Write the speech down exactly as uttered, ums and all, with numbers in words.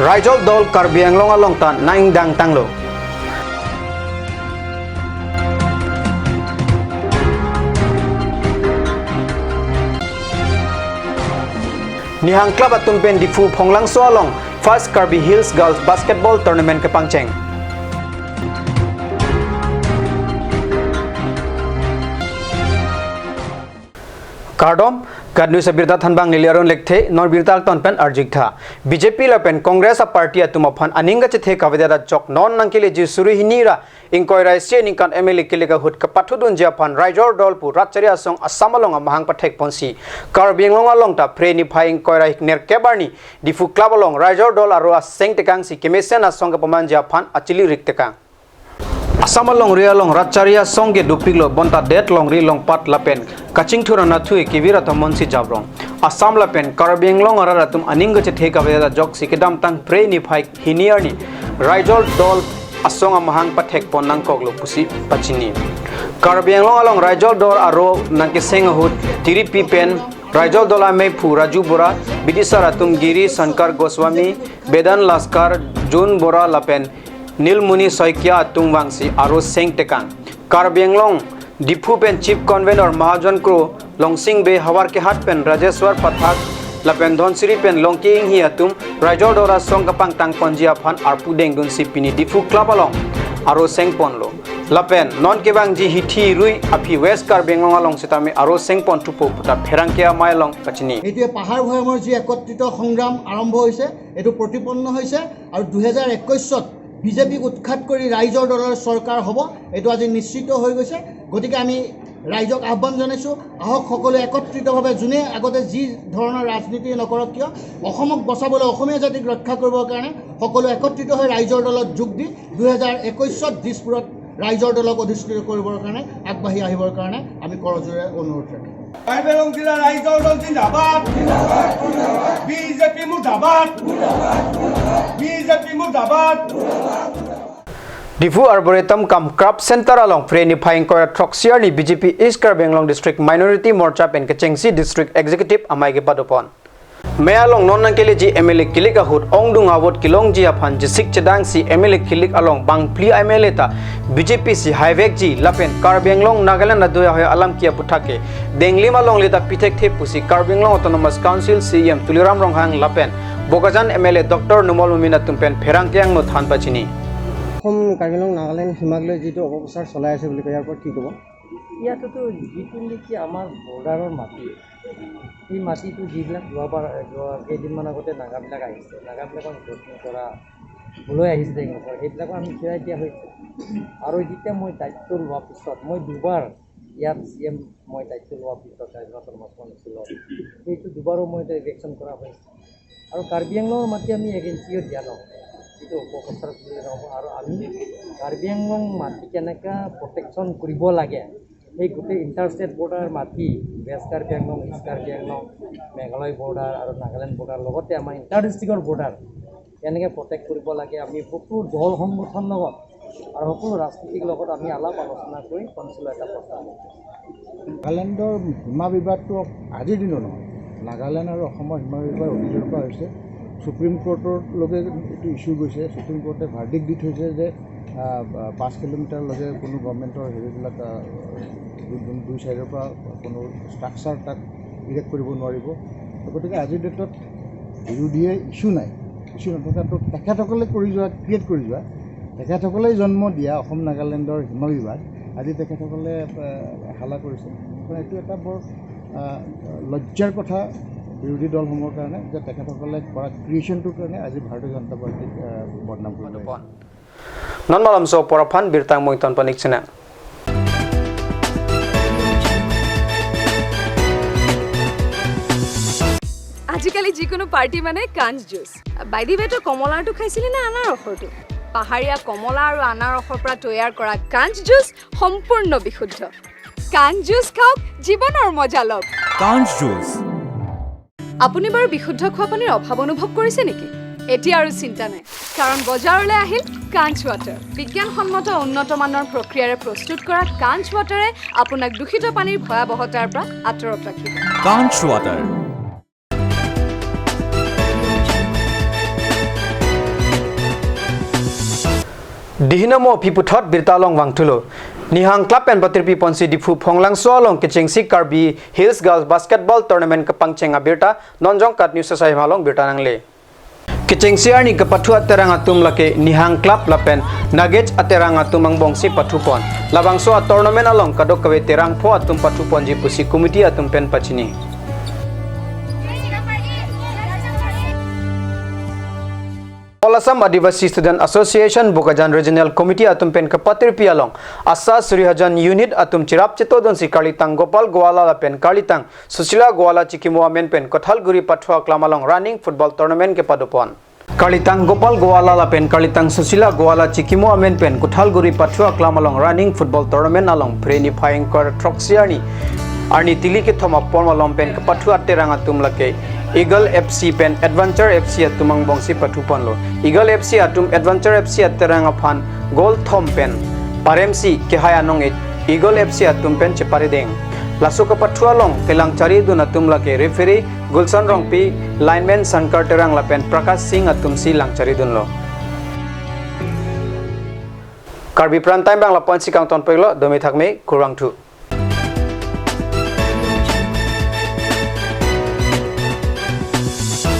Raijol Dol Karbi Anglong along ta nang-ingdang tanglo. Nihang Club atum pen Diphu Phonglangso along First Karbi Hills Girls Basketball Tournament kepangcheng. Kardom, GAT News abirta thanbang neli Arun Lekthe, non birta akton pen arju-ik tha. B J P lapen Congress a-party atum aphan aning kachethe kavedet ajok non nangkeleji suri hini ra ingkoi ra isi aningkan M L A kilik ahut kapathudunji aphan Raijol Dol pu Ratchari Asong Assam along amahang pathek ponsi Karbi Anglong along ta Phre niphai ingkoi ra hiknerkep arni Diphu Club along Raijol Dol aro aseng tekangsi kemesen asong kapamanji aphan achili rik tekang. Assam alongri along Ratchari Asong ke dopiklo bonta det longri longpat lapen kachingthur anatthu ekevir athom monsi japrong. Assam lapen Karbi Anglong arat atum aning kachethe kavedet ajoksi kedamtang Phre niphai hini arni Raijol Dol Asong amahang pathek pon nangkoklo pusi pachini. Karbi Anglong along Raijol Dol aro nangkeseng ahut tiripi pen Raijol Dol amei phu Raju Bora, bidisar atum Giri Shankar Goswami, Bedan Laskar, Jun Bora lapen Nilmuni Saikia atum vangsi aro seng tekang. Karbi Anglong, Diphu pen Chief Convenor Mahajon Kro, Longsing Bey, Howraghat pen Rajeshwar Pathak, lapen Dhansiri pen Longki Inghi atum, Raijol Dol asong kapangtang ponji aphan arpu dengdunsi pini Diphu Club along aro seng ponlo. Lapen non kevangji hithi rui aphi West Karbi Anglong along sitame aro seng pon thupo puta Pherangke amei along kachini. এইটোৱে পাহাৰ ভৈয়ামৰ যি একত্ৰিত সংগ্ৰাম আৰম্ভ হৈছে, এইটো প্ৰতিপন্ন হৈছে আৰু দুহেজাৰ একৈশত বিজেপিক উৎখাত কৰি ৰাইজৰ দলৰ চৰকাৰ হ'ব, এইটো আজি নিশ্চিত হৈ গৈছে। গতিকে আমি ৰাইজক আহ্বান জনাইছোঁ, আহক সকলোৱে একত্ৰিতভাৱে, যোনে আগতে যি ধৰণৰ ৰাজনীতি নকৰক কিয়, অসমক বচাবলৈ, অসমীয়া জাতিক ৰক্ষা কৰিবৰ কাৰণে সকলোৱে একত্ৰিত হৈ ৰাইজৰ দলত যোগ দি দুহেজাৰ একৈশত দিছপুৰত ৰাইজৰ দলক অধিষ্ঠিত কৰিবৰ কাৰণে আগবাঢ়ি আহিবৰ কাৰণে আমি কৰজোৰে অনুৰোধ ৰাখিম। কাৰ্বি আংলং জিলা ৰাইজৰ দল জিন্দাবাদ। বিজেপি মুৰ্দাবাদ। বিজেপি মুৰ্দাবাদ। Diphu Arboretum cum Craft Center along Phre niphai ingkoi ra throksi arni B J P East Karbi Anglong District Minority Morcha pen kechengsi District Executive amei kepadopon. Mei along non nangkeleji M L A kilik ahut ongdung avote kelongji aphan jesik chedangsi M L A kilik along bangphli M L A ta B J P si haivekji lapen Karbi Anglong Nagaland adui ahoi alam kiya puthak ke denglim alongle ta pithekthe pusi Karbi Anglong Autonomous Council C E M Tuliram Ronghang lapen Bokajan M L A Doctor Numal Momin atum pen Pherangke angno than pachini. অসম কাৰ্বি আংলং নাগালেণ্ড সীমাক লৈ যিটো অপপ্ৰচাৰ চলাই আছে বুলি কয়, ইয়াৰ ওপৰত কি ক'ব? ইয়াতোতো যিটো নেকি আমাৰ বৰ্ডাৰৰ মাটি, এই মাটিটো যিবিলাক যোৱাবাৰ, যোৱা কেইদিনমান আগতে নাগাবিলাক আহিছে, নাগাবিলাকক নিৰ্যাতন কৰা, লৈ আহিছে তেওঁলোকৰ, সেইবিলাকক আমি ফিৰাই দিয়া হৈছে। আৰু যেতিয়া মই দায়িত্ব লোৱাৰ পিছত, মই দুবাৰ ইয়াত চি এম, মই দায়িত্ব লোৱাৰ পিছত, দায়িত্ব লোৱাৰ পিছত, সেইটো দুবাৰো মই এতিয়া ইলেকশ্যন কৰা হৈছে। আৰু কাৰ্বি আংলঙৰ মাটি আমি এক ইঞ্চিও দিয়া নহ'ব, যিটো অপপ্ৰচাৰ কৰিলে নহ'ব। আৰু আমি কাৰ্বি আংলং মাটি কেনেকা প্ৰটেকশ্যন কৰিব লাগে, সেই গোটেই ইণ্টাৰষ্টেট বৰ্ডাৰ মাটি, ৱেষ্ট কাৰ্বি আংলং, ইষ্ট কাৰ্বি আংলং, মেঘালয় বৰ্ডাৰ আৰু নাগালেণ্ড বৰ্ডাৰ, লগতে আমাৰ ইণ্টাৰ ডিষ্ট্ৰিক্টৰ বৰ্ডাৰ, কেনেকে প্ৰটেক্ট কৰিব লাগে, আমি সকলো দল সংগঠন লগত আৰু সকলো ৰাজনীতিক লগত আমি আলাপ আলোচনা কৰি কাউন্সিলৰ এটা প্ৰস্তাৱ লৈছোঁ। নাগালেণ্ডৰ সীমা বিবাদটো আজিৰ দিনৰ নহয়, নাগালেণ্ড আৰু অসমৰ সীমা বিবাদ অতীজৰ পৰা হৈছে। ছুপ্ৰিম কোৰ্টলৈকে এইটো ইছ্যু গৈছে। ছুপ্ৰিম কোৰ্টে ভাৰ্ডিক্ট দি থৈছে যে, আহ, পাঁচ কিলোমিটাৰলৈকে কোনো গভৰ্ণমেণ্টৰ হেৰিবিলাক, আহ, দু-, দু-, দুই চাইডৰ পৰা কোনো ষ্ট্ৰাকচাৰ তাত ইৰেক্ট কৰিব নোৱাৰিব। গতিকে আজিৰ ডেটত বিৰোধীয়ে ইছ্যু নাই, ইছ্যু নথকাটো তেখেতসকলে কৰি যোৱা, ক্ৰিয়েট কৰি যোৱা, তেখেতসকলে জন্ম দিয়া অসম নাগালেণ্ডৰ সীমা বিবাদ আজি তেখেতসকলে, আহ, হালা কৰিছে। কাৰণ এইটো এটা বৰ, আহ, লজ্জাৰ কথা বিৰোধী দলসমূহৰ কাৰণে যে তেখেতসকলে কৰা ক্ৰিয়েশ্যনটোৰ কাৰণে আজি ভাৰতীয় জনতা পাৰ্টীক, আহ, বদনাম কৰিব লাগে। Non malomso apor aphan birta angno ington panik channel. আজিকালি যিকোনো পাৰ্টি মানে কাঞ্চ জুচ। বাইদি বেটো কমলাৰটো খাইছিলি নে আনাৰসৰটো? পাহাৰীয়া কমলা আৰু আনাৰসৰ পৰা তৈয়াৰ কৰা কাঞ্চ জুচ সম্পূৰ্ণ বিশুদ্ধ। কাঞ্চ জুচ খাওক, জীৱনৰ মজা লওক। কাঞ্চ জুচ। আপুনি বাৰু বিশুদ্ধ খোৱা পানীৰ অভাৱ অনুভৱ কৰিছে নেকি? এতিয়া আৰু চিন্তা নাই, কাৰণ বজাৰলৈ আহিল কাঞ্চ ৱাটাৰ। বিজ্ঞানসন্মত উন্নত মানৰ প্ৰক্ৰিয়াৰে প্ৰস্তুত কৰা কাঞ্চ ৱাটাৰে আপোনাক দূষিত পানীৰ ভয়াৱহতাৰ পৰা আঁতৰত ৰাখিব। কাঞ্চ water. Dihino mo pi puthot birta along vangthulo. Nihang Club pen patirpi ponsi Diphu Phonglangso along kechengsi Karbi Hills Girls Basketball Tournament kepangcheng abirta non jongkat news asai along birta nangle. Kechengsi arni kepathu aterang atum lake Nihang Club lapen Nugget aterang atum angbongsi pathupon. Labangso a-tournament along kadokave terangpo atum pathuponji pusi committee atum pen pachini. All Assam Adivasi Student Association Bokajan Regional Committee atum pen kepatirpi along asa suri hajan unit atum cherap chetodunsi Karlitang Gopal Gowala lapen Karlitang Susila Gowala chikimo amen pen Kothalguri pathu aklam along running football tournament kepadopon. Karlitang Gopal Gowala lapen Karlitang Susila Gowala chikimo amen pen Kothalguri pathu aklam along running football tournament along Phere niphai ingkoi throksi arni, arni tili kethom apor malom pen kepathu aterang atum lake Eagle F C pen Adventure F C atum angbongsi pathuponlo. Eagle F C atum Adventure F C aterang aphan goal thom pen paremsi kehai anong-e Eagle F C atum pen cheparedeng. Laso kepathu along kelangcharidun atum lake referee Gulson Rongpi, lineman Shankar Terang lapen Prakash Singh atumsi langcharidunlo. Karbi Prime Time abang lapu-ansi kangtonpiklo, domi thakme, kurvangthu.